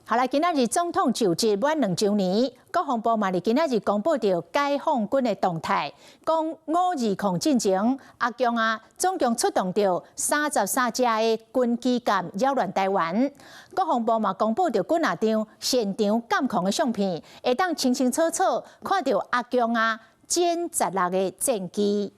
好來，今仔日總統就職滿2週年，國防部嘛佇今仔日公布著解放軍的動態，講520進前，阿共啊總共出動著33隻的軍機艦擾亂台灣。國防部嘛公布著幾若張現場監控的相片，會當清清楚楚看著阿共啊殲十六的戰機。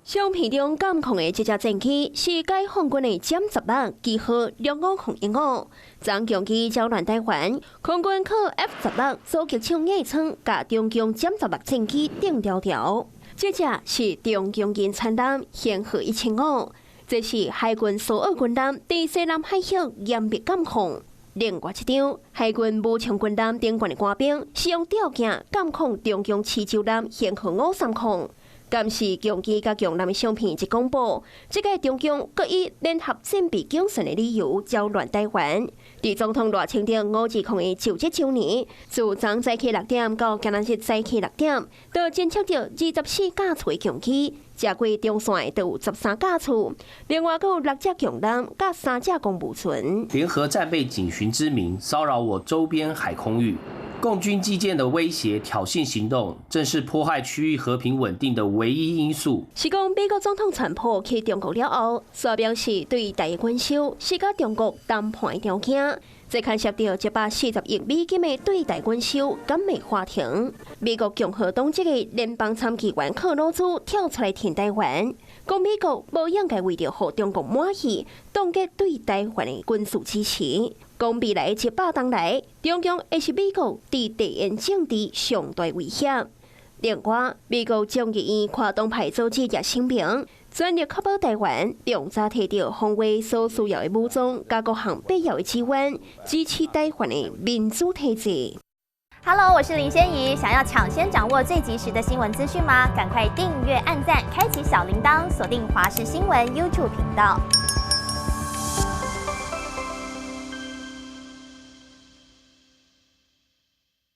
相片中監控的這隻戰機是解放軍的殲十六，機號6501 5。昨共機擾亂台灣，空軍靠 F-16狙擊手壓艙，共中共殲十六戰機釘牢牢。這隻是中共銀川艦舷號1500，這是海軍蘇澳軍艦佇西南海域嚴密監控。另外一張海軍武昌軍艦頂懸的官兵，是用吊鏡監控中共池州艦舷號530。監視共機佮共艦的相片一公布，這個中共閣以聯合戰備警巡的理由擾亂台灣。佇總統賴清德520的就職週年，自昨早起6點到今仔日早起6點，都偵測著24架次的共機，食過中線的就有13架次，另外閣有六隻共艦佮三隻公務船。聯合戰備警巡之名騷擾我周邊海空域。共軍機艦的威脅挑釁行動，正是破壞區域和平穩定的唯一因素。是講美國總統川普去中國了後，煞表示對台的軍售是佮中國談判的條件。這牽涉著140億美金的對台軍售，敢會喊停？美國共和黨籍的聯邦參議員克魯茲跳出來挺台灣，講美國無應該為著予中國滿意，凍結對台灣的軍事支持。講未來100冬來，中共會是美國佇地緣政治上大威脅。另外，美國眾議院跨黨派組織也聲明，全力確保台灣量早提著防衛所需要的武裝，佮各項必要的支援，支持台灣的民主體制。 Hello，我是林仙怡，想要搶先掌握最及時的新聞資訊嗎？趕快訂閱、按讚、開啟小鈴鐺，鎖定華視新聞 YouTube 頻道。